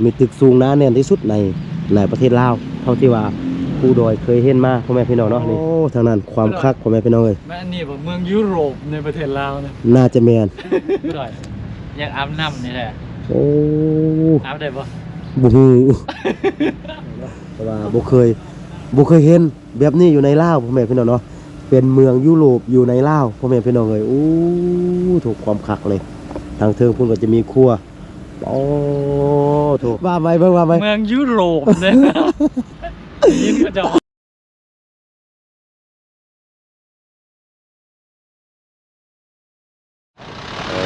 ມີຕຶກສູງໜາແໜ້ນທີ່ສຸດໃນ ໃນປະເທດລາວ ເທົ່າທີ່ວ່າຄູດອຍເຄີຍເຫັນມາ ພໍ່ແມ່ພີ່ນ້ອງເນາະ. ໂອ້ ນີ້ ທາງນັ້ນຄວາມຄັກ ພໍ່ແມ່ພີ່ນ້ອງເອີຍ. ແມ່ນອັນນີ້ບໍ່ ເມືອງຢູໂຣບໃນປະເທດລາວນະ? ໜ້າຈະແມ່ນ. ຜູ້ດອຍ ຢາກອາບນ້ຳນີ້ແຫຼະ. ໂອ້ ອາບໄດ້ບໍ່? ບໍ່ຮູ້ ເພາະວ່າບໍ່ເຄີຍ ບໍ່ເຄີຍເຫັນແບບນີ້ຢູ່ໃນລາວ ພໍ່ແມ່ພີ່ນ້ອງເນາະ. ເປັນເມືອງຢູໂຣບຢູ່ໃນລາວ ພໍ່ແມ່ພີ່ນ້ອງເອີຍ. ໂອ້ ໂທ້ ຄວາມຄັກເລີຍ. ທາງເທິງພຸ້ນກໍຈະມີຄົວ. ໂອ້ໂທ້ ວ່າໄວ ເບິ່ງວ່າໄວ ເມືອງຢູໂຣບເດ້. ໄດ້ຍິນເຂົາເຈົ້າ ເອີ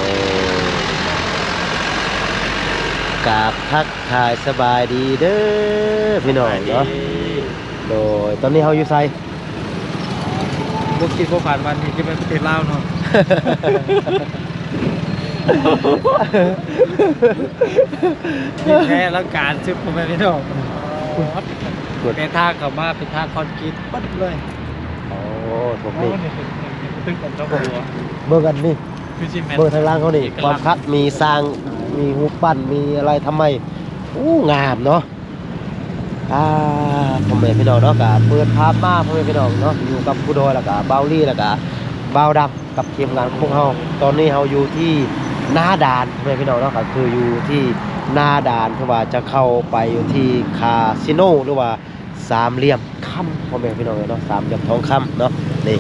ກາບທັກທາຍສະບາຍດີເດີພີ່ນ້ອງເນາະ. ສະບາຍດີ. ໂດຍ ຕອນນີ້ເຮົາຢູ່ໃສ? ບໍ່ຄິດບໍ່ຝັນວ່ານີ້ຈະເປັນປະເທດລາວເນາະ. ທີ່ແທ້ລະການສຸດ ພໍ່ແມ່ພີ່ນ້ອງ. ເປັນທາງເຂົ້າມາ ເປັນທາງຄອນກຣີດເບິດເລີຍ. ໂອ້ ໂທ້ ນີ້ ເບິ່ງອັນນີ້ ຄືຊິແມ່ນ ເບິ່ງທາງຫຼັງເຮົານີ້ ເອກະລັກ ຄວາມຄັກ ມີຊ້າງ ມີຮູບປັ້ນ ມີອະໄລທຳໄມ. ໂອ້ ງາມເນາະ. ອ່າ ພໍ່ແມ່ພີ່ນ້ອງເນາະ ກະເປີດພາບມາ ພໍ່ແມ່ພີ່ນ້ອງເນາະ ຢູ່ກັບຄູດອຍ ແລ້ວກະບ່າວລີ ແລ້ວກະບ່າວດຳ ກັບທີມງານຂອງພວກເຮົາ. ຕອນນີ້ເຮົາຢູ່ທີ່ໜ້າດ່ານ ພໍ່ແມ່ພີ່ນ້ອງເນາະ ກະຄືຢູ່ທີ່ໜ້າດ່ານ ເພື່ອວ່າຈະເຂົ້າໄປຢູ່ທີ່ຄາສິໂນ ຫຼືວ່າສາມຫຼ່ຽມຄຳ ພໍ່ແມ່ພີ່ນ້ອງເອີຍເນາະ ສາມຫຼ່ຽມທອງຄຳເນາະ. ນີ້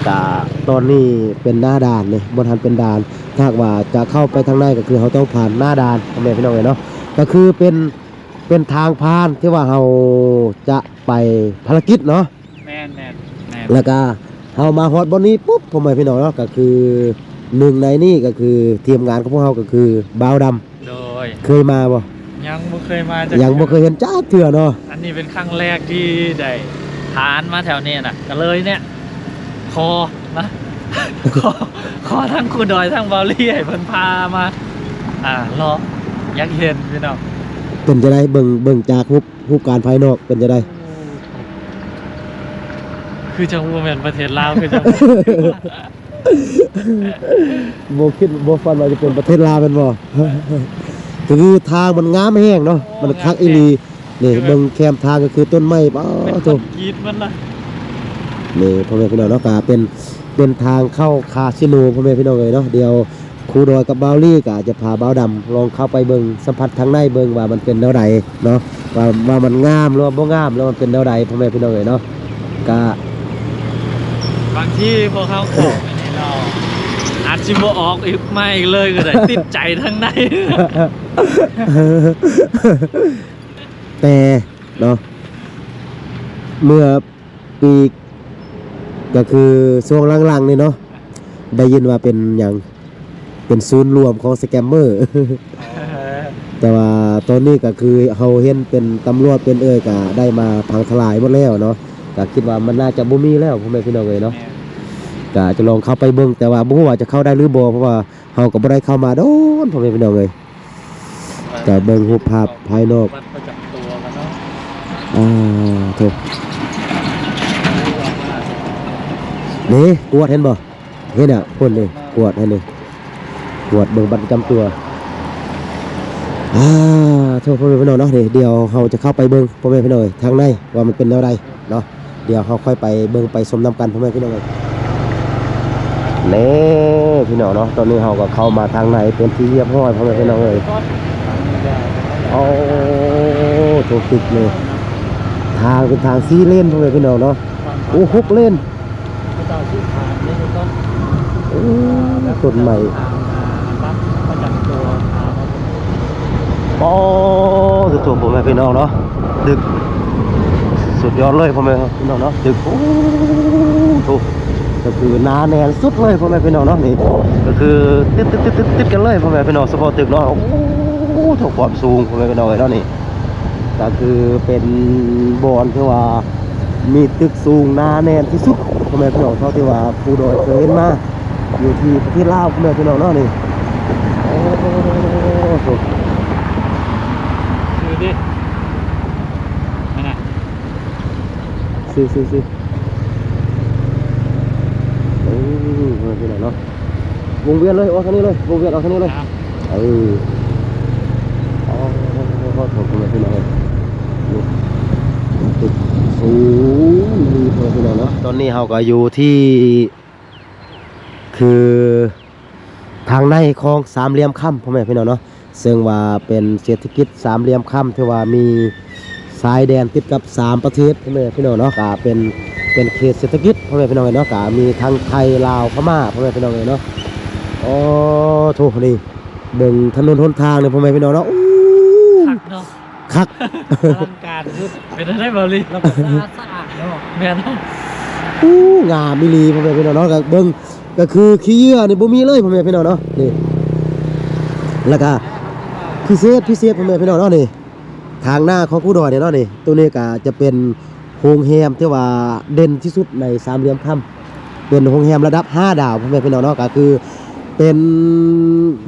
ກະຕອນນີ້ເປັນໜ້າດ່ານນີ້ ບໍ່ທັນເປັນດ່ານ. ຖ້າຫາກວ່າຈະເຂົ້າໄປທາງໃນ ກະຄືເຮົາຕ້ອງຜ່ານໜ້າດ່ານ ພໍ່ແມ່ພີ່ນ້ອງເອີຍເນາະ. ກະຄືເປັນ ເປັນທາງຜ່ານທີ່ວ່າເຮົາຈະໄປພາລະກິດເນາະ. ແມ່ນໆໆ. ແລ້ວກະເຮົາມາຮອດບ່ອນນີ້ປຸບ ພໍ່ແມ່ພີ່ນ້ອງເນາະ ກະຄືໜຶ່ງໃນນີ້ກະຄືທີມງານຂອງພວກເຮົາ ກະຄືບ່າວດຳ. ໂດຍ. ເຄີຍມາບໍ່? ຍັງບໍ່ເຄີຍມາຈັກ ຍັງບໍ່ເຄີຍເຫັນຈັກເທື່ອເນາະ. ອັນນີ້ເປັນຄັ້ງແລກທີ່ໄດ້ຜ່ານມາແຖວນີ້ນະ ກະເລີຍເນຍ ຂໍນະ ຂໍ ຂໍທັງຄູດອຍທັງບ່າວລີໃຫ້ເພິ່ນພາມາ ອ່າ ເລາະ ຢາກເຫັນພີ່ນ້ອງ. ເປັນຈັ່ງໃດ? ເບິ່ງ ເບິ່ງຈາກຮູບ ຮູບການພາຍນອກເປັນຈັ່ງໃດ? ຄືຈັ່ງບໍ່ແມ່ນປະເທດລາວ ຄືຈັ່ງ ບໍ່ຄິດບໍ່ຝັນວ່າຈະເປັນປະເທດລາວແມ່ນບໍ່? ກະຄືທາງມັນງາມແຮງເນາະ ມັນຄັກອີ່ຫຼີ. ນີ້ ເບິ່ງແຄມທາງກະຄືຕົ້ນໄມ້ ປາໂທ້ ກຣີດມັນລະ. ນີ້ ພໍ່ແມ່ພີ່ນ້ອງເນາະ ກະເປັນ ເປັນທາງເຂົ້າຄາສິໂນ ພໍ່ແມ່ພີ່ນ້ອງເອີຍເນາະ. ດຽວຄູດອຍກັບບ່າວລີກະຈະພາບ່າວດຳລອງເຂົ້າໄປເບິ່ງ ສຳຜັດທາງໃນເບິ່ງວ່າມັນເປັນແນວໃດເນາະ ວ່າ ວ່າມັນງາມ ຫຼືວ່າບໍ່ງາມ ຫຼືວ່າມັນເປັນແນວໃດ ພໍ່ແມ່ພີ່ນ້ອງເອີຍເນາະ. ກະບາງທີພວກເຮົາເຂົ້າໄປນີ້ເນາະ ອາດຊິບໍ່ອອກອີກ ມາອີກເລີຍກະໄດ້ ຕິດໃຈທາງໃນ. ແຕ່ເນາະ ເມື່ອປີ ກະຄືຊ່ວງຫຼັງໆນີ້ເນາະ ໄດ້ຍິນວ່າເປັນຫຍັງ ເປັນສູນລວມຂອງສະແກມເມີ. ແຕ່ວ່າຕອນນີ້ກະຄືເຮົາເຫັນເປັນຕຳຫຼວດເປັນເອີ່ຍ ກະໄດ້ມາພັງທະລາຍໝົດແລ້ວເນາະ. ກະຄິດວ່າມັນໜ້າຈະບໍ່ມີແລ້ວ ພໍ່ແມ່ພີ່ນ້ອງເອີຍເນາະ. ແມ່ນ. ກະຈະລອງເຂົ້າໄປເບິ່ງ ແຕ່ວ່າບໍ່ຮູ້ວ່າຈະເຂົ້າໄດ້ຫຼືບໍ່ ເພາະວ່າເຮົາກະບໍ່ໄດ້ເຂົ້າມາດົນ ພໍ່ແມ່ພີ່ນ້ອງເອີຍ. ກະເບິ່ງຮູບພາບພາຍນອກ ບັດປະຈຳຕົວກັນເນາະ. ອ່າ ໂທ້ ນີ້ ກວດເຫັນບໍ່? ເຫັນອະ ຄົນນີ້ກວດຫັ້ນນີ້ ກວດເບິ່ງບັດປະຈຳຕົວ. ອ່າ ໂທ້ ພໍ່ແມ່ພີ່ນ້ອງເນາະ ນີ້ ດຽວເຮົາຈະເຂົ້າໄປເບິ່ງ ພໍ່ແມ່ພີ່ນ້ອງເອີຍ ທາງໃນວ່າມັນເປັນແນວໃດເນາະ. ດຽວເຮົາຄ່ອຍໄປເບິ່ງໄປຊົມນຳກັນ ພໍ່ແມ່ພີ່ນ້ອງເອີຍ. ນີ້ພີ່ນ້ອງເນາະ ຕອນນີ້ເຮົາກະເຂົ້າມາທາງໃນເປັນທີ່ຮຽບຮ້ອຍ ພໍ່ແມ່ພີ່ນ້ອງເອີຍ. ໂອ້ ໂທ້ ຕຶກນີ້ ທາງເປັນທາງສີ່ເລນ ພໍ່ແມ່ພີ່ນ້ອງເນາະ. ໂອ້ ຫົກເລນ. ໂອ້ ຕົ້ນໄມ້ ອໍ ສຸດໂຕ່ງ ພໍ່ແມ່ພີ່ນ້ອງເນາະ ຕຶກ ສຸດຍອດເລີຍ ພໍ່ແມ່ພີ່ນ້ອງເນາະ ຕຶກ ໂອ້ ໂທ້ ກະຄືໜາແໜ້ນສຸດເລີຍ ພໍ່ແມ່ພີ່ນ້ອງເນາະ. ນີ້ກະຄືຕິດໆໆໆກັນເລີຍ ພໍ່ແມ່ພີ່ນ້ອງ ສະເພາະຕຶກເນາະ. ໂອ້ ໂທ້ ຄວາມສູງ ພໍ່ແມ່ພີ່ນ້ອງເອີຍເນາະ ນີ້ ກະຄືເປັນບ່ອນທີ່ວ່າມີຕຶກສູງໜາແໜ້ນທີ່ສຸດ ພໍ່ແມ່ພີ່ນ້ອງ ເທົ່າທີ່ວ່າພູດອຍເຄີຍເຫັນມາ ຢູ່ທີ່ປະເທດລາວ ພໍ່ແມ່ພີ່ນ້ອງເນາະ ນີ້. ໂອ້ໂຫ ຊື່ດິ ຫັ້ນນະ ຊື່ ໂອ້ ພໍ່ແມ່ພີ່ນ້ອງເນາະ. ວົງວຽນເລີຍ ອອກທາງນີ້ເລີຍ ວົງວຽນອອກທາງນີ້ເລີຍ. ເອີ ອໍ ຮອດ ໂອ້ ນີ້ ພໍ່ແມ່ພີ່ນ້ອງເນາະ ຕອນນີ້ເຮົາກໍຢູ່ທີ່ ຄື ທາງໃນຂອງສາມຫຼ່ຽມຄຳ ພໍ່ແມ່ພີ່ນ້ອງເນາະ ເຊິ່ງວ່າເປັນເສດຖະກິດສາມຫຼ່ຽມຄຳ ທີ່ວ່າມີຊາຍແດນຕິດກັບສາມປະເທດ ພໍ່ແມ່ພີ່ນ້ອງເນາະ ກະເປັນ ເປັນເຂດເສດຖະກິດ ພໍ່ແມ່ພີ່ນ້ອງເນາະ ກະມີທັງໄທ ລາວ ພະມ້າ ພໍ່ແມ່ພີ່ນ້ອງເອີຍເນາະ. ໂອ້ ໂທ້ ນີ້ ເບິ່ງຖະໜົນຫົນທາງນີ້ ພໍ່ແມ່ພີ່ນ້ອງເນາະ ໂອ້ ຄັກເນາະ ຄັກ ອະລັງການສຸດ ເປັນໄດ້ບໍ່ລີ ແລ້ວກໍສະອາດ ສະອາດເນາະ ແມ່ນ ໂອ້ ງາມອີ່ຫຼີ ພໍ່ແມ່ພີ່ນ້ອງເນາະ ກໍເບິ່ງ ກໍຄືຂີ້ເຫຍື້ອນີ້ບໍ່ມີເລີຍ ພໍ່ແມ່ພີ່ນ້ອງເນາະ ນີ້ ແລ້ວກໍພິເສດ ພິເສດ ພໍ່ແມ່ພີ່ນ້ອງເນາະ ນີ້ ທາງໜ້າຂອງຄູດອຍນີ້ເນາະ ນີ້ ໂຕນີ້ກໍຈະເປັນໂຮງແຮມທີ່ວ່າເດັ່ນທີ່ສຸດໃນສາມຫຼ່ຽມຄຳ ເປັນໂຮງແຮມລະດັບຫ້າດາວ ພໍ່ແມ່ພີ່ນ້ອງເນາະ ກໍຄືເປັນ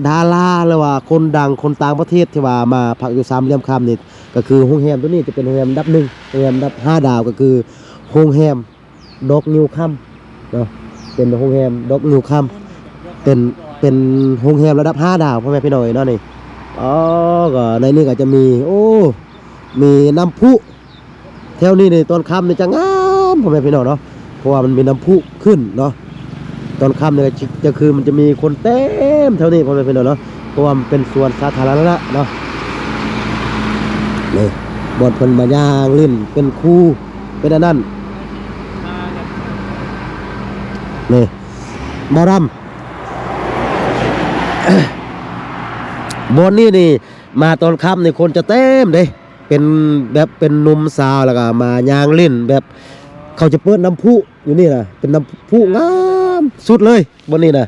ດາລາ ຫຼືວ່າຄົນດັງ ຄົນຕ່າງປະເທດທີ່ວ່າມາພັກຢູ່ສາມຫຼ່ຽມຄຳນີ້ ກໍຄືໂຮງແຮມໂຕນີ້ຈະເປັນໂຮງແຮມລະດັບໜຶ່ງ ໂຮງແຮມລະດັບຫ້າດາວ ກໍຄືໂຮງແຮມ ດອກງິ້ວຄຳເນາະ ເປັນໂຮງແຮມດອກງິ້ວຄຳ ເປັນ ເປັນໂຮງແຮມລະດັບຫ້າດາວ ພໍ່ແມ່ພີ່ນ້ອງເອີຍເນາະ ນີ້ ອໍ ກໍໃນນີ້ກໍຈະມີ ໂອ້ ມີນ້ຳພຸ ແຖວນີ້ນີ້ຕອນຄ່ຳນີ້ຈະງາມ ພໍ່ແມ່ພີ່ນ້ອງເນາະ ເພາະວ່າມັນມີນ້ຳພຸຂຶ້ນເນາະ ຕອນຄ່ຳນີ້ກໍຈະ ຈະຄືມັນຈະມີຄົນເຕັມແຖວນີ້ ພໍ່ແມ່ພີ່ນ້ອງເນາະ ເພາະວ່າມັນເປັນສວນສາທາລະນະເນາະ ນີ້ ບ່ອນເພິ່ນມາຍ່າງຫຼິ້ນເປັນຄູ່ ເປັນອັນນັ້ນ ນີ້ ບ່າວດຳ ບ່ອນນີ້ນີ້ ມາຕອນຄ່ຳນີ້ຄົນຈະເຕັມເດ້ ເປັນແບບເປັນໜຸ່ມສາວ ແລ້ວກໍມາຍ່າງຫຼິ້ນ ແບບເຂົາຈະເປີດນ້ຳພຸຢູ່ນີ້ນະ ເປັນນ້ຳພຸງາມສຸດເລີຍ ບ່ອນນີ້ນະ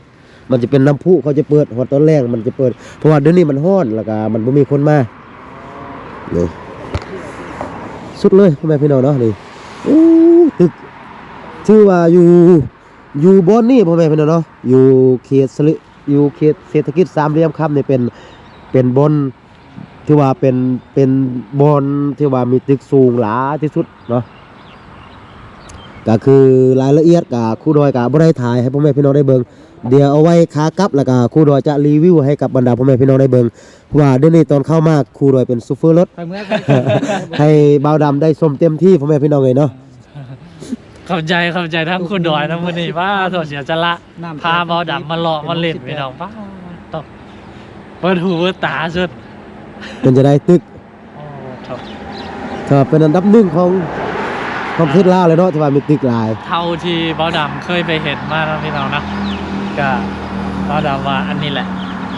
ມັນຈະເປັນນ້ຳພຸ ເຂົາຈະເປີດຮອດຕອນແລງ ມັນຈະເປີດ ເພາະວ່າດຽວນີ້ມັນຮ້ອນ ແລ້ວກໍມັນບໍ່ມີຄົນມາ ນີ້ ສຸດເລີຍ ພໍ່ແມ່ພີ່ນ້ອງເນາະ ນີ້ ໂອ້ ຕຶກ ຖືວ່າຢູ່ ຢູ່ບ່ອນນີ້ ພໍ່ແມ່ພີ່ນ້ອງເນາະ ຢູ່ເຂດສະລິ ຢູ່ເຂດເສດຖະກິດສາມຫຼ່ຽມຄຳນີ້ ເປັນ ເປັນບ່ອນ ຖືວ່າເປັນ ເປັນບ່ອນທີ່ວ່າມີຕຶກສູງຫຼາຍທີ່ສຸດເນາະ ກໍຄືລາຍລະອຽດກໍຄູດອຍກໍບໍ່ໄດ້ຖ່າຍໃຫ້ພໍ່ແມ່ພີ່ນ້ອງໄດ້ເບິ່ງ ດຽວເອົາໄວ້ຂາກັບ ແລ້ວກໍຄູດອຍຈະຣີວິວໃຫ້ກັບບັນດາພໍ່ແມ່ພີ່ນ້ອງໄດ້ເບິ່ງ ເພາະວ່າດຽວນີ້ຕອນເຂົ້າມາຄູດອຍເປັນໂຊເຟີລົດ ໄປເມືອ ໃຫ້ບ່າວດຳໄດ້ຊົມເຕັມທີ່ ພໍ່ແມ່ພີ່ນ້ອງເອີຍເນາະ. ຂອບໃຈ ຂອບໃຈທາງຄູດອຍນຳມື້ນີ້ ວ້າ ໂທ້ ເສຍສະຫຼະ ພາບ່າວດຳມາເລາະມາຫຼິ້ນ ພີ່ນ້ອງ ປ້າດ ເປີດຫູເປີດຕາສຸດ ເປັນຈັ່ງໃດຕຶກ? ໂອ້ ເປັນອັນດັບໜຶ່ງຂອງ ຂອງປະເທດລາວເລີຍເນາະ ທີ່ວ່າມີຕຶກຫຼາຍ ເທົ່າທີ່ບ່າວດຳເຄີຍໄປເຫັນມາເນາະ ພີ່ນ້ອງເນາະ ກະບ່າວດຳວ່າອັນນີ້ແຫຼະ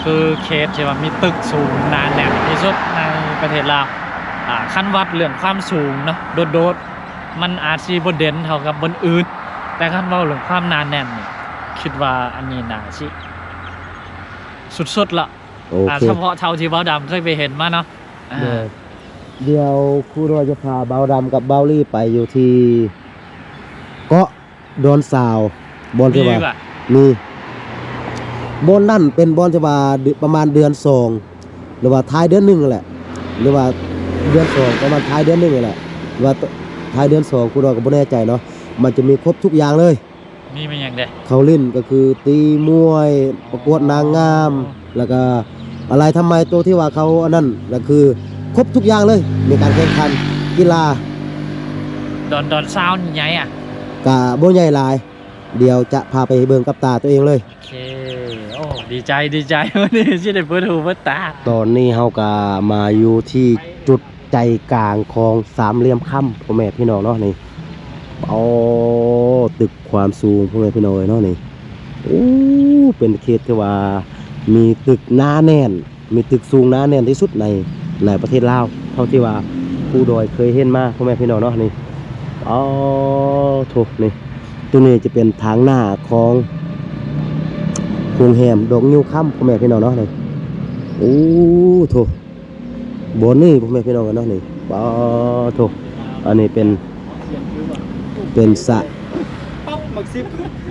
ຄືເຂດທີ່ວ່າມີຕຶກສູງໜາແໜ້ນທີ່ສຸດໃນປະເທດລາວ ອາ ຄັນວັດເລື່ອງຄວາມສູງເນາະ ໂດດໆ ມັນອາດຊິບໍ່ເດັ່ນເທົ່າກັບບ່ອນອື່ນ ແຕ່ຄັນເວົ້າເລື່ອງຄວາມໜາແໜ້ນນີ້ ຄິດວ່າອັນນີ້ໜ້າຊິສຸດໆລະ ໂອເຄ ອາ ສະເພາະເທົ່າທີ່ບ່າວດຳເຄີຍໄປເຫັນມາເນາະ ອາ ດຽວ ດຽວຄູດອຍຈະພາບ່າວດຳກັບບ່າວລີໄປຢູ່ທີ່ເກາະດອນຊາວ ບ່ອນທີ່ວ່າ ມີ ບ່ອນນັ້ນເປັນບ່ອນທີ່ວ່າ ປະມານເດືອນສອງ ຫຼືວ່າທ້າຍເດືອນໜຶ່ງຫັ້ນແຫຼະ ຫຼືວ່າເດືອນສອງ ປະມານທ້າຍເດືອນໜຶ່ງຫັ້ນແຫຼະ ຫຼືວ່າທ້າຍເດືອນສອງ ຄູດອຍກໍບໍ່ແນ່ໃຈເນາະ ມັນຈະມີຄົບທຸກຢ່າງເລີຍ. ມີແມ່ນຫຍັງແດ່? ເຂົາຫຼິ້ນກໍຄືຕີມວຍ ປະກວດນາງງາມ ອໍ ແລ້ວກໍອາໄລທຳໄມໂຕທີ່ວ່າເຂົາອັນນັ້ນ ກໍຄືຄົບທຸກຢ່າງເລີຍ ມີການແຂ່ງຂັນກິລາ. ດອນ ດອນຊາວນີ້ໃຫຍ່ອະ? ກະບໍ່ໃຫຍ່ຫຼາຍ ດຽວຈະພາໄປເບິ່ງກັບຕາໂຕເອງເລີຍ. ໂອເຄ ໂອ້ ດີໃຈ ດີໃຈ ມື້ນີ້ຊິໄດ້ເປີດຫູເປີດຕາ. ຕອນນີ້ເຮົາກະມາຢູ່ທີ່ຈຸດໃຈກາງຂອງສາມຫຼ່ຽມຄຳ ພໍ່ແມ່ພີ່ນ້ອງເນາະ ນີ້ ໂອ້ ຕຶກຄວາມສູງ ພໍ່ແມ່ພີ່ນ້ອງເອີຍເນາະ ນີ້ ໂອ້ ເປັນເຂດທີ່ວ່າມີຕຶກໜາແໜ້ນ ມີຕຶກສູງໜາແໜ້ນທີ່ສຸດໃນ ໃນປະເທດລາວ ເທົ່າທີ່ວ່າຄູດອຍເຄີຍເຫັນມາ ພໍ່ແມ່ພີ່ນ້ອງເນາະ ນີ້ ອໍ ໂທ້ ນີ້ ໂຕນີ້ຈະເປັນທາງໜ້າຂອງໂຮງແຮມດອກງິ້ວຄຳ ພໍ່ແມ່ພີ່ນ້ອງເນາະ ນີ້ ໂອ້ ໂທ້ ບ່ອນນີ້ ພໍ່ແມ່ພີ່ນ້ອງເນາະ ນີ້ ປາໂທ້ ອັນນີ້ເປັນ ເປັນສະ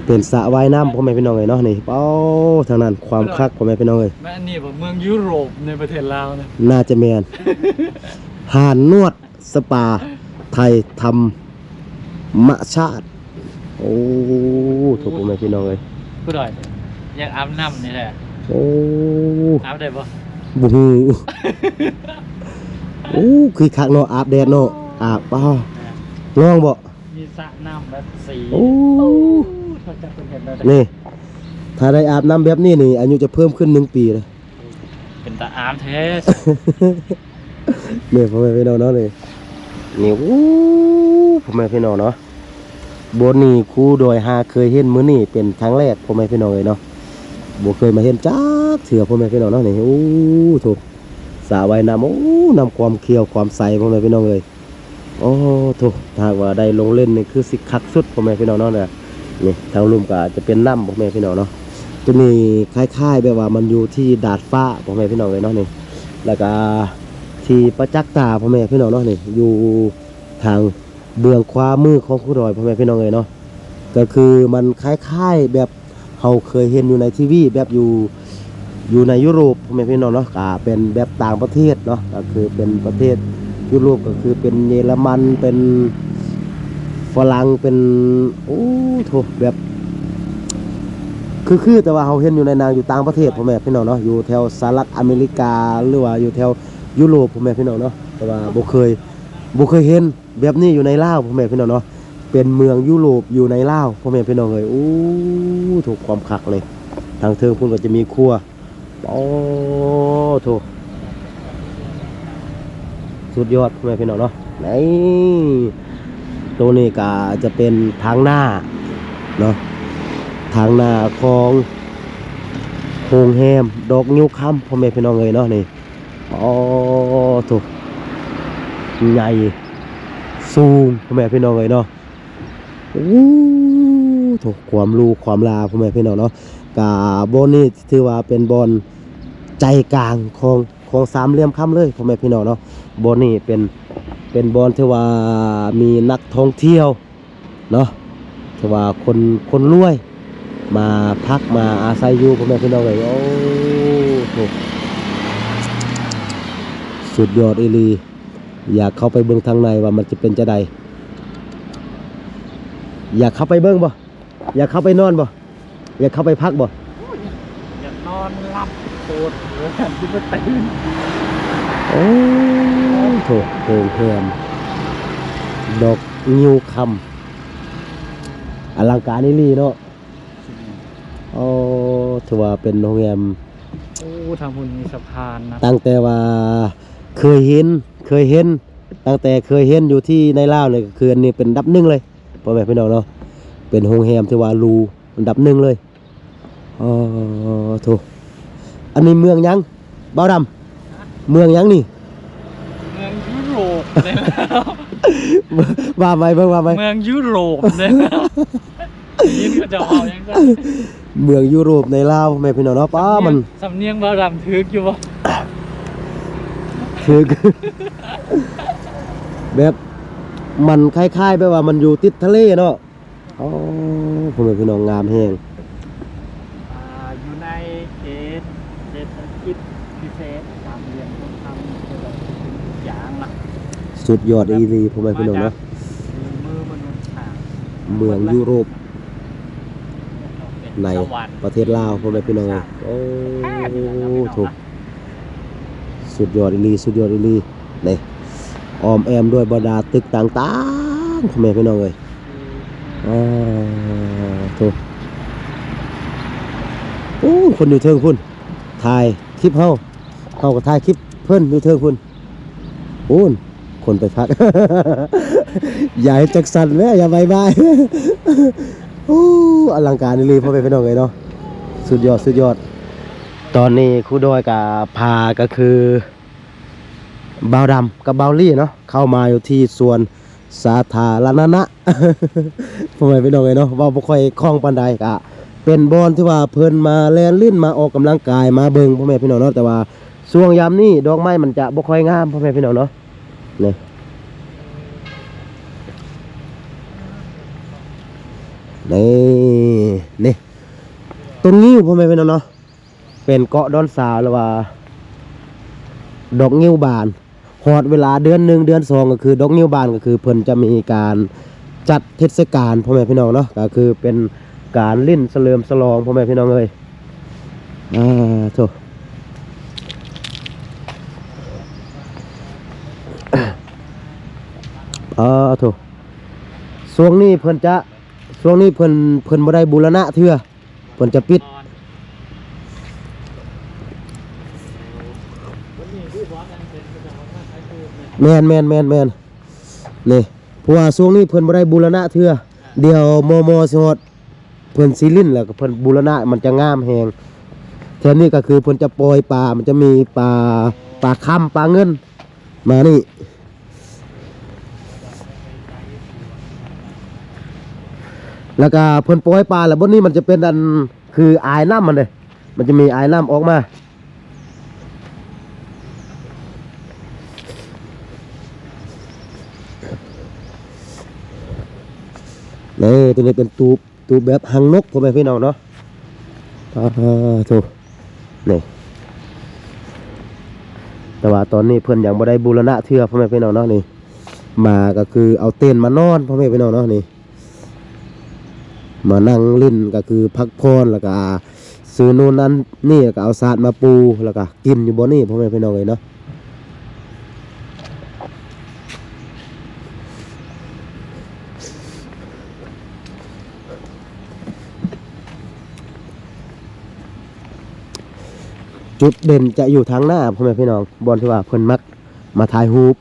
ເປັນສະວ່າຍນ້ຳ ພໍ່ແມ່ພີ່ນ້ອງເອີຍເນາະ ນີ້ ປາ ທາງນັ້ນຄວາມຄັກ ພໍ່ແມ່ພີ່ນ້ອງເອີຍ ແມ່ນອັນນີ້ບໍ່ ເມືອງຢູໂຣບໃນປະເທດລາວນະ? ໜ້າຈະແມ່ນ ຫານນວດ ສະປາໄທທຳມະຊາດ ໂອ້ ໂທ້ ພໍ່ແມ່ພີ່ນ້ອງເອີຍ ຜູ້ໃດຢາກອາບນ້ຳນີ້ແຫຼະ ໂອ້ ອາບໄດ້ບໍ່? ບໍ່ຮູ້ ໂອ້ ຄືຄັກເນາະ ອາບແດດເນາະ ອາບ ປາ ລອງບໍ່? ມີສະນ້ຳແບບສີ ໂອ້ ໂອ້ ເຂົາເຈົ້າເພິ່ນເຮັດແນວໃດ? ນີ້ ຖ້າໄດ້ອາບນ້ຳແບບນີ້ນີ້ ອາຍຸຈະເພີ່ມຂຶ້ນໜຶ່ງປີເລີຍ. ເປັນຕາອາມແທ້. ນີ້ ພໍ່ແມ່ພີ່ນ້ອງເນາະ ນີ້ ນີ້ ໂອ້ ພໍ່ແມ່ພີ່ນ້ອງເນາະ ບ່ອນນີ້ຄູດອຍຫາເຄີຍເຫັນມື້ນີ້ເປັນຄັ້ງແລກ ພໍ່ແມ່ພີ່ນ້ອງເອີຍເນາະ ບໍ່ເຄີຍມາເຫັນຈັກເທື່ອ ພໍ່ແມ່ພີ່ນ້ອງເນາະ ນີ້ ໂອ້ ໂທ້ ສະວ່າຍນ້ຳ ໂອ້ ນ້ຳຄວາມຂຽວຄວາມໃສ ພໍ່ແມ່ພີ່ນ້ອງເອີຍ. ໂອ້ໂທ້ ຖ້າຫາກວ່າໄດ້ລົງຫຼິ້ນນີ້ຄືຊິຄັກສຸດ ພໍ່ແມ່ພີ່ນ້ອງເນາະ ນີ້ ທາງລຸ່ມກໍອາດຈະເປັນນ້ຳ ພໍ່ແມ່ພີ່ນ້ອງເນາະ ຕົວນີ້ຄ້າຍໆແບບວ່າມັນຢູ່ທີ່ດາດຟ້າ ພໍ່ແມ່ພີ່ນ້ອງເອີຍເນາະ ນີ້ ແລ້ວກໍທີ່ປະຈັກຕາ ພໍ່ແມ່ພີ່ນ້ອງເນາະ ນີ້ ຢູ່ທາງເບື້ອງຂວາມືຂອງພູດອຍ ພໍ່ແມ່ພີ່ນ້ອງເອີຍເນາະ ກໍຄືມັນຄ້າຍໆແບບ ເຮົາເຄີຍເຫັນຢູ່ໃນທີວີ ແບບຢູ່ ຢູ່ໃນຢູໂຣບ ພໍ່ແມ່ພີ່ນ້ອງເນາະ ກະເປັນແບບຕ່າງປະເທດເນາະ ກະຄືເປັນປະເທດຢູໂຣບ ກະຄືເປັນເຢຍລະມັນ ເປັນຝຣັ່ງ ເປັນ ໂອ້ໂທ້ ແບບ ຄື ຄືແຕ່ວ່າເຮົາເຫັນຢູ່ໃນໜັງຢູ່ຕ່າງປະເທດ ພໍ່ແມ່ພີ່ນ້ອງເນາະ ຢູ່ແຖວສະຫະລັດອາເມລິກາ ຫຼືວ່າຢູ່ແຖວຢູໂຣບ ພໍ່ແມ່ພີ່ນ້ອງເນາະ ແຕ່ວ່າບໍ່ເຄີຍ ບໍ່ເຄີຍເຫັນ ແບບນີ້ຢູ່ໃນລາວ ພໍ່ແມ່ພີ່ນ້ອງເນາະ ເປັນເມືອງຢູໂຣບຢູ່ໃນລາວ ພໍ່ແມ່ພີ່ນ້ອງເອີຍ ໂອ້ໂທ້ ຄວາມຄັກເລີຍ ທາງເທິງພຸ້ນກໍຈະມີຄົວ ໂອ້ໂທ້ ສຸດຍອດ ພໍ່ແມ່ພີ່ນ້ອງເນາະ ນີ້ ໂຕນີ້ກໍຈະເປັນທາງໜ້າເນາະ ທາງໜ້າຂອງໂຮງແຮມດອກງິ້ວຄຳ ພໍ່ແມ່ພີ່ນ້ອງເອີຍເນາະ ນີ້ ໂອ້ໂທ້ ໃຫຍ່ ສູງ ພໍ່ແມ່ພີ່ນ້ອງເອີຍເນາະ ໂອ້ໂທ້ ຄວາມຫຼູຄວາມຫຼາ ພໍ່ແມ່ພີ່ນ້ອງເນາະ ກະບ່ອນນີ້ຖືວ່າເປັນບ່ອນໃຈກາງຂອງ ຂອງສາມຫຼ່ຽມຄຳເລີຍ ພໍ່ແມ່ພີ່ນ້ອງເນາະ ບ່ອນນີ້ເປັນ ເປັນບ່ອນທີ່ວ່າມີນັກທ່ອງທ່ຽວ ເນາະ ຖືວ່າຄົນ ຄົນລວຍມາພັກມາອາໄສຢູ່ ພໍ່ແມ່ພີ່ນ້ອງເອີຍ ໂອ້ໂທ້ ສຸດຍອດອີ່ຫຼີ ຢາກເຂົ້າໄປເບິ່ງທາງໃນວ່າມັນຈະເປັນຈັ່ງໃດ ຢາກເຂົ້າໄປເບິ່ງບໍ່? ຢາກເຂົ້າໄປນອນບໍ່? ຢາກເຂົ້າໄປພັກບໍ່? ໂອ້ຍ ຢາກນອນຫຼັບໂພດ ເອີ ຊິບໍ່ຕື່ນ ໂອ້ໂທ້ ໂຮງແຮມດອກງິ້ວຄຳ ອະລັງການອີ່ຫຼີເນາະ ໂອ້ ຖືວ່າເປັນໂຮງແຮມ ໂອ້ ທາງພຸ້ນມີສະພານນະ ຕັ້ງແຕ່ວ່າເຄີຍເຫັນ ເຄີຍເຫັນ ຕັ້ງແຕ່ເຄີຍເຫັນຢູ່ທີ່ໃນລາວນີ້ ກໍຄືອັນນີ້ເປັນອັນດັບໜຶ່ງເລີຍ ພໍ່ແມ່ພີ່ນ້ອງເນາະ ເປັນໂຮງແຮມທີ່ວ່າຫຼູອັນດັບໜຶ່ງເລີຍ ອໍ ໂທ້ ອັນນີ້ເມືອງຫຍັງ ບ່າວດຳ? ເມືອງຫຍັງນີ້? ເມືອງຢູໂຣບນີ້ແຫຼະ ວ່າໄປເບິ່ງ ວ່າໄປ ເມືອງຢູໂຣບນີ້ແຫຼະ ໄດ້ຍິນເຂົາເຈົ້າເວົ້າຫຍັງຊັ້ນ ເມືອງຢູໂຣບໃນລາວ ພໍ່ແມ່ພີ່ນ້ອງເນາະ ປ້າ ສຳນຽງ ມັນ ສຳນຽງບ່າວດຳຖືກຢູ່ບໍ່? ຖືກ ແບບ ມັນຄ້າຍໆແບບວ່າມັນຢູ່ຕິດທະເລເນາະ ອໍ ພໍ່ແມ່ພີ່ນ້ອງ ງາມແຮງ ອ່າ ຢູ່ໃນເຂດເສດຖະກິດພິເສດສາມຫຼ່ຽມທອງຄຳ ເປັນທຸກຢ່າງລະ ສຸດຍອດອີ່ຫຼີ ພໍ່ແມ່ພີ່ນ້ອງເນາະ ເມືອງຢູໂຣບ ໃນປະເທດລາວ ພໍ່ແມ່ພີ່ນ້ອງເອີຍ ໂອ້ ໂທ້ ສຸດຍອດອີ່ຫຼີ ສຸດຍອດອີ່ຫຼີ ນີ້ ອ້ອມແອ້ມດ້ວຍບັນດາຕຶກຕ່າງໆ ພໍ່ແມ່ພີ່ນ້ອງເອີຍ ອໍ ໂທ້ ໂອ້ ຄົນຢູ່ເທິງພຸ້ນ ຖ່າຍຄລິບເຮົາ ເຮົາກໍຖ່າຍຄລິບເພິ່ນຢູ່ເທິງພຸ້ນ ໂອ້ ຄົນໄປພັກ ຢ່າເຮັດຈັກຊັ້ນແມ້ ຢ່າບາຍບາຍ ໂອ້ ອະລັງການອີ່ຫຼີ ພໍ່ແມ່ພີ່ນ້ອງເອີຍເນາະ ສຸດຍອດ ສຸດຍອດ ຕອນນີ້ຄູດອຍກະພາ ກໍຄື ບ່າວດຳກັບບ່າວລີ້ເນາະ ເຂົ້າມາຢູ່ທີ່ສວນສາທາລະນະນະ ພໍ່ແມ່ພີ່ນ້ອງເອີຍເນາະ ເວົ້າບໍ່ຄ່ອຍຄ່ອງປານໃດ ກະເປັນບ່ອນທີ່ວ່າເພິ່ນມາແລ່ນຫຼິ້ນ ມາອອກກຳລັງກາຍ ມາເບິ່ງ ພໍ່ແມ່ພີ່ນ້ອງເນາະ ແຕ່ວ່າຊ່ວງຍາມນີ້ດອກໄມ້ມັນຈະບໍ່ຄ່ອຍງາມ ພໍ່ແມ່ພີ່ນ້ອງເນາະ ນີ້ ນີ້ ນີ້ ຕົ້ນງິ້ວ ພໍ່ແມ່ພີ່ນ້ອງເນາະ ເປັນເກາະດອນສາວ ຫຼືວ່າດອກງິ້ວບານ ຮອດເວລາເດືອນໜຶ່ງເດືອນສອງ ກໍຄືດອກງິ້ວບານ ກໍຄືເພິ່ນຈະມີການຈັດເທດສະການ ພໍ່ແມ່ພີ່ນ້ອງເນາະ ກໍຄືເປັນການຫຼິ້ນສະເຫຼີມສະຫຼອງ ພໍ່ແມ່ພີ່ນ້ອງເອີຍ ອາ ໂທ້ ອາ ໂທ້. ຊ່ວງນີ້ເພິ່ນຈະ ຊ່ວງນີ້ເພິ່ນ ເພິ່ນບໍ່ໄດ້ບູລະນະເທື່ອ ເພິ່ນຈະປິດ. ແມ່ນໆໆໆ ນີ້ ເພາະວ່າຊ່ວງນີ້ເພິ່ນບໍ່ໄດ້ບູລະນະເທື່ອ ດຽວມໍ່ໆຊິຮອດ ເພິ່ນຊິຫຼິ້ນ ແລ້ວກໍເພິ່ນບູລະນະ ມັນຈະງາມແຮງ. ແຖວນີ້ກໍຄືເພິ່ນຈະປ່ອຍປາ ມັນຈະມີປາ ປາຄຳ ປາເງິນ ມານີ້ ແລ້ວກໍເພິ່ນປ່ອຍປາ ແລ້ວບ່ອນນີ້ມັນຈະເປັນອັນ ຄືອາຍນ້ຳມັນເດ້ ມັນຈະມີອາຍນ້ຳອອກມາ. ເອີ ຕົວນີ້ເປັນຕູບ ຕູບແບບຮັງນົກ ພໍ່ແມ່ພີ່ນ້ອງເນາະ. ປາໂທ້ ນີ້ ແຕ່ວ່າຕອນນີ້ເພິ່ນຍັງບໍ່ໄດ້ບູລະນະເທື່ອ ພໍ່ແມ່ພີ່ນ້ອງເນາະ. ນີ້ ມາກໍຄືເອົາເຕັນມານອນ ພໍ່ແມ່ພີ່ນ້ອງເນາະ. ນີ້ ມານັ່ງຫຼິ້ນກໍຄືພັກຜ່ອນ ແລ້ວກໍຊື້ໂນ່ນນັ້ນນີ້ ແລ້ວກໍເອົາສາດມາປູ ແລ້ວກໍກິນຢູ່ບ່ອນນີ້ ພໍ່ແມ່ພີ່ນ້ອງເອີຍເນາະ. ຈຸດເດັ່ນຈະຢູ່ທາງໜ້າ ພໍ່ແມ່ພີ່ນ້ອງ ບ່ອນທີ່ວ່າເພິ່ນມັກມາຖ່າຍຮູບ.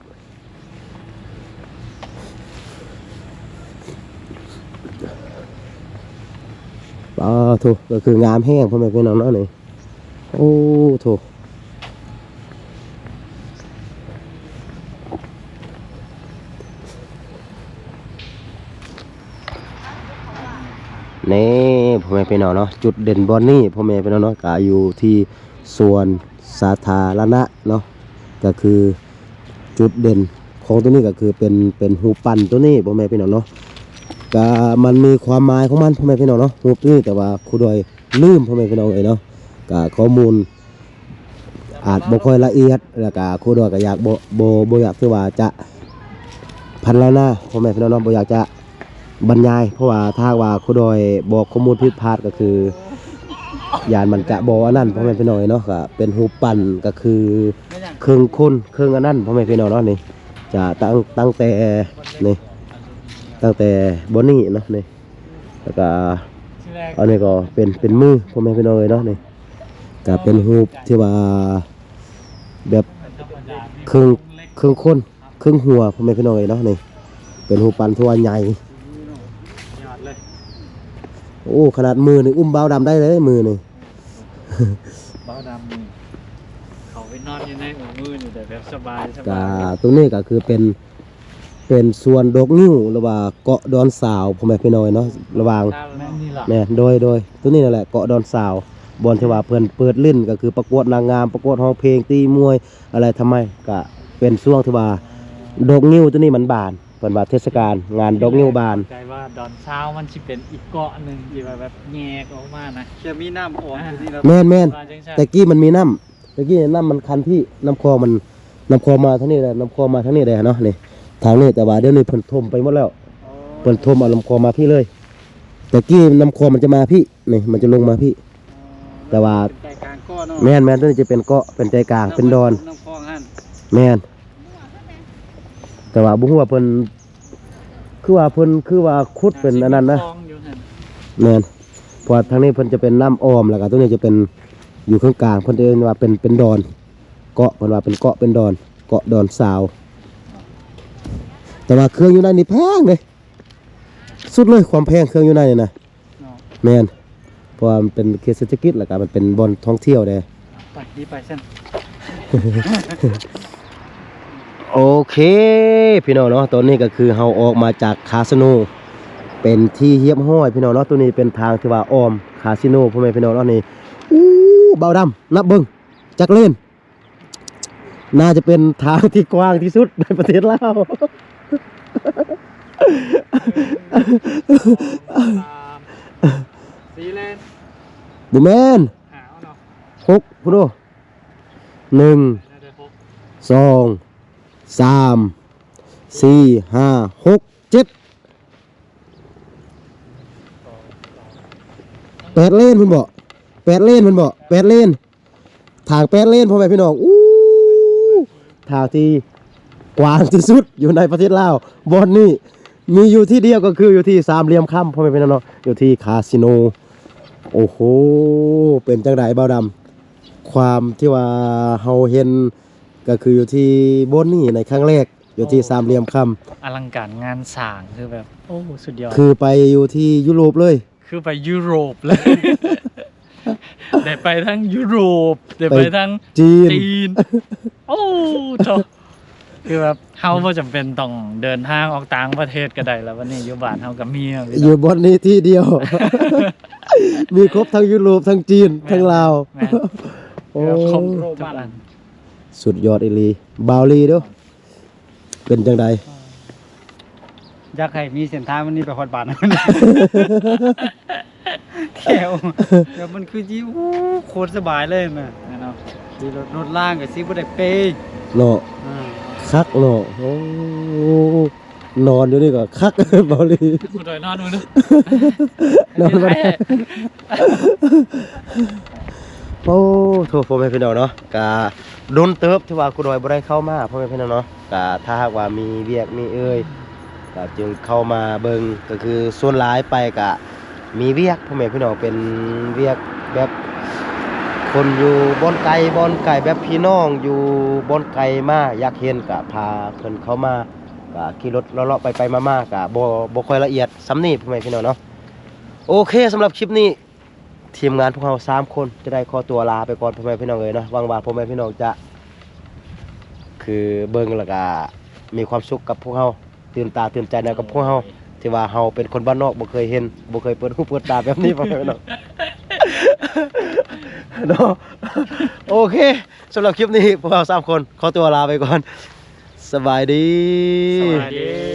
ປາໂທ້ ກໍຄືງາມແຮງ ພໍ່ແມ່ພີ່ນ້ອງເນາະນີ້. ໂອ້ໂທ້ ນີ້ ພໍ່ແມ່ພີ່ນ້ອງເນາະ ຈຸດເດັ່ນບ່ອນນີ້ ພໍ່ແມ່ພີ່ນ້ອງເນາະ ກະຢູ່ທີ່ສວນສາທາລະນະເນາະ ກະຄືຈຸດເດັ່ນຂອງໂຕນີ້ກະຄືເປັນ ເປັນຮູບປັ້ນໂຕນີ້ ພໍ່ແມ່ພີ່ນ້ອງເນາະ. ກະມັນມີຄວາມໝາຍຂອງມັນ ພໍ່ແມ່ພີ່ນ້ອງເນາະ ຮູບໂຕນີ້ ແຕ່ວ່າຄູດອຍລືມ ພໍ່ແມ່ພີ່ນ້ອງເອີຍເນາະ. ກະຂໍ້ມູນ ອາດບໍ່ຄ່ອຍລະອຽດ ແລ້ວກະຄູດອຍກໍຢາກບໍ່ ບໍ່ ບໍ່ຢາກ ຄືວ່າຈະພັນລະນາ ພໍ່ແມ່ພີ່ນ້ອງເນາະ ບໍ່ຢາກຈະບັນຍາຍ ເພາະວ່າຖ້າຫາກວ່າຄູດອຍບອກຂໍ້ມູນຜິດພາດ ກໍຄືຢ້ານມັນຈະບໍ່ອັນນັ້ນ ພໍ່ແມ່ພີ່ນ້ອງເນາະ. ກໍເປັນຮູບປັ້ນ ກໍຄືເຄິ່ງຄົນເຄິ່ງອັນນັ້ນ ພໍ່ແມ່ພີ່ນ້ອງເນາະ. ນີ້ຈະຕັ້ງ ຕັ້ງແຕ່ ນີ້ ຕັ້ງແຕ່ບ່ອນນີ້ເນາະ ນີ້ ແລ້ວກໍອັນນີ້ກໍເປັນ ເປັນມື ພໍ່ແມ່ພີ່ນ້ອງເອີຍເນາະ. ນີ້ ກະເປັນຮູບທີ່ວ່າແບບເຄິ່ງ ເຄິ່ງຄົນເຄິ່ງຫົວ ພໍ່ແມ່ພີ່ນ້ອງເອີຍເນາະ. ນີ້ເປັນຮູບປັ້ນທີ່ວ່າໃຫຍ່ ໂອ້ ຂະໜາດມືນີ້ອຸ້ມບ່າວດຳໄດ້ເລີຍ ມືນີ້ ບ່າວດຳນີ້ເຂົາໄປນອນຢູ່ໃນອຸ້ມມືນີ້ແບບສະບາຍ ສະບາຍ. ກະຕົງນີ້ກະຄືເປັນ ເປັນສວນດອກງິ້ວ ຫຼືວ່າເກາະດອນສາວ ພໍ່ແມ່ພີ່ນ້ອງເນາະ. ລະຫວ່າງ ແມ່ນນີ້ລະ ແມ່ນ ໂດຍ ໂດຍ ຕົວນີ້ນັ້ນແຫຼະ ເກາະດອນສາວ ບ່ອນທີ່ວ່າເພິ່ນເປີດຫຼິ້ນ ກໍຄືປະກວດນາງງາມ ປະກວດຮ້ອງເພງ ຕີມວຍ ອະໄລທຳໄມ ກະເປັນຊ່ວງທີ່ວ່າດອກງິ້ວຕົວນີ້ມັນບານ ເພິ່ນວ່າເທດສະການງານດອກງິ້ວບານ. ເຂົ້າໃຈວ່າດອນສາວມັນຊິເປັນອີກເກາະໜຶ່ງທີ່ວ່າແບບແຍກອອກມານະ ຈະມີນ້ຳອອກຢູ່ນີ້ເນາະ. ແມ່ນໆ ວ່າຈັ່ງຊັ້ນ ແຕ່ກີ້ມັນມີນ້ຳ ແຕ່ກີ້ນ້ຳມັນຄັນພີ້ ນ້ຳຄອງມັນ ນ້ຳຄອງມາທາງນີ້ແຫຼະ ນ້ຳຄອງມາທາງນີ້ແຫຼະເນາະ ນີ້ ທາງນີ້ ແຕ່ວ່າດຽວນີ້ເພິ່ນຖົມໄປໝົດແລ້ວ. ອໍ ເພິ່ນຖົມເອົານ້ຳຄອງມາພີ້ເລີຍ ແຕ່ກີ້ນ້ຳຄອງມັນຈະມາພີ້ ນີ້ ມັນຈະລົງມາພີ້. ອໍ ແຕ່ວ່າເປັນໃຈກາງເກາະເນາະ. ແມ່ນໆ ຕົວນີ້ຈະເປັນເກາະ ເປັນໃຈກາງ ເປັນດອນ ນ້ຳຄອງຫັ້ນ. ແມ່ນ ແຕ່ວ່າບໍ່ຮູ້ວ່າເພິ່ນ ຄືວ່າເພິ່ນ ຄືວ່າຂຸດເປັນອັນນັ້ນນະ. ແມ່ນ ເພາະວ່າທາງນີ້ເພິ່ນຈະເປັນນ້ຳອ້ອມ ແລ້ວກໍຕົວນີ້ຈະເປັນຢູ່ເຄິ່ງກາງ ເພິ່ນຈະເອີ້ນວ່າເປັນ ເປັນດອນ ເກາະ ເພິ່ນວ່າເປັນເກາະເປັນດອນ ເກາະດອນສາວ. ແຕ່ວ່າເຄື່ອງຢູ່ໃນນີ້ແພງເດ້ ສຸດເລີຍ ຄວາມແພງເຄື່ອງຢູ່ໃນນີ້ນະ. ເນາະ ແມ່ນ ເພາະວ່າມັນເປັນເຂດເສດຖະກິດ ແລ້ວກໍມັນເປັນບ່ອນທ່ອງທ່ຽວແດ່. ໄປ ດີໄປຊັ້ນ. ໂອເຄ ພີ່ນ້ອງເນາະ ຕອນນີ້ກໍຄືເຮົາອອກມາຈາກຄາສິໂນເປັນທີ່ຮຽບຮ້ອຍ ພີ່ນ້ອງເນາະ. ຕົວນີ້ເປັນທາງທີ່ວ່າອ້ອມຄາສິໂນ ພໍ່ແມ່ພີ່ນ້ອງເນາະ. ນີ້ ອູ້ ບ່າວດຳ ນັບເບິ່ງຈັກເລນ ໜ້າຈະເປັນທາງທີ່ກວ້າງທີ່ສຸດໃນປະເທດລາວ. ສີ່ເລນ ບໍ່ແມ່ນ ຫ້າເນາະ ຫົກພຸ້ນໂອ. ໜຶ່ງ ໜ້າຈະຫົກ ສອງ ສາມ ສີ່ ຫ້າ ຫົກ ເຈັດ ແປດເລນພຸ້ນບໍ? ແປດເລນພຸ້ນບໍ? ແປດເລນ ທາງແປດເລນ ພໍ່ແມ່ພີ່ນ້ອງ. ອູ້ ທາງທີ່ກວ້າງທີ່ສຸດຢູ່ໃນປະເທດລາວ ບ່ອນນີ້ ມີຢູ່ທີ່ດຽວກໍຄືຢູ່ທີ່ສາມຫຼ່ຽມຄຳ ພໍ່ແມ່ພີ່ນ້ອງເນາະ ຢູ່ທີ່ຄາສິໂນ. ໂອ້ໂຫ ເປັນຈັ່ງໃດບ່າວດຳ? ຄວາມທີ່ວ່າເຮົາເຫັນກໍຄືຢູ່ທີ່ບ່ອນນີ້ໃນຄັ້ງແລກ ຢູ່ທີ່ສາມຫຼ່ຽມຄຳ. ອະລັງການງານສ້າງ ຄືແບບ ໂອ້ ສຸດຍອດ ຄືໄປຢູ່ທີ່ຢູໂຣບເລີຍ. ຄືໄປຢູໂຣບເລີຍ ໄດ້ໄປທັງຢູໂຣບ ໄດ້ໄປທັງຈີນ ໂອ້ໂທ້ ຄືແບບເຮົາບໍ່ຈຳເປັນຕ້ອງເດີນທາງອອກຕ່າງປະເທດກໍໄດ້ແລ້ວ. ບັດນີ້ຢູ່ບ້ານເຮົາກໍມີແລ້ວ ຢູ່ບ່ອນນີ້ທີ່ດຽວ ມີຄົບທັງຢູໂຣບ ທັງຈີນ ແມ່ນ ທັງລາວ ແມ່ນ ໂອ້ ຄົບທຸກອັນ ສຸດຍອດອີ່ຫຼີ. ບ່າວລີເດີ້ ເປັນຈັ່ງໃດ? ຢາກໃຫ້ມີເສັ້ນທາງມັນນີ້ໄປຮອດບ້ານ ແຖວ ແບບມັນຄືຊິ ໂອ້ ໂຄດສະບາຍເລີຍນະ ແມ່ນເນາະ ຂີ່ລົດ ລົດລາງກໍຊິບໍ່ໄດ້ເປເນາະ ອາ ຄັກເນາະ. ໂອ້ ນອນຢູ່ນີ້ກໍຄັກ ເບົາລີ ຄູດອຍນອນມື້ນີ້ ນອນບໍ່ໄດ້. ໂອ້ ໂທ້ ພໍ່ແມ່ພີ່ນ້ອງເນາະ ກະດົນເຕີບທີ່ວ່າຄູດອຍບໍ່ໄດ້ເຂົ້າມາ ພໍ່ແມ່ພີ່ນ້ອງເນາະ. ກະຖ້າຫາກວ່າມີວຽກມີເອີ່ຍ ກະຈຶ່ງເຂົ້າມາເບິ່ງ ກໍຄືສ່ວນຫຼາຍໄປກະມີວຽກ ພໍ່ແມ່ພີ່ນ້ອງ ເປັນວຽກແບບຄົນຢູ່ບ່ອນໄກ ບ່ອນໄກ ແບບພີ່ນ້ອງຢູ່ບ່ອນໄກມາ ຢາກເຫັນກະພາເພິ່ນເຂົ້າມາ ກະຂີ່ລົດເລາະໆໄປໆມາໆ ກະບໍ່ ບໍ່ຄ່ອຍລະອຽດສ່ຳນີ້ ພໍ່ແມ່ພີ່ນ້ອງເນາະ. ໂອເຄ ສຳລັບຄລິບນີ້ ທີມງານພວກເຮົາສາມຄົນຈະໄດ້ຂໍຕົວລາໄປກ່ອນ ພໍ່ແມ່ພີ່ນ້ອງເອີຍເນາະ. ຫວັງວ່າພໍ່ແມ່ພີ່ນ້ອງຈະ ຄືເບິ່ງແລ້ວກະມີຄວາມສຸກກັບພວກເຮົາ ຕື່ນຕາຕື່ນໃຈນຳກັບພວກເຮົາ ໂດຍ ທີ່ວ່າເຮົາເປັນຄົນບ້ານນອກ ບໍ່ເຄີຍເຫັນ ບໍ່ເຄີຍເປີດຫູເປີດຕາແບບນີ້ ພໍ່ແມ່ພີ່ນ້ອງເນາະ. ໂອເຄ ສຳລັບຄລິບນີ້ ພວກເຮົາສາມຄົນຂໍຕົວລາໄປກ່ອນ. ສະບາຍດີ ສະບາຍດີ.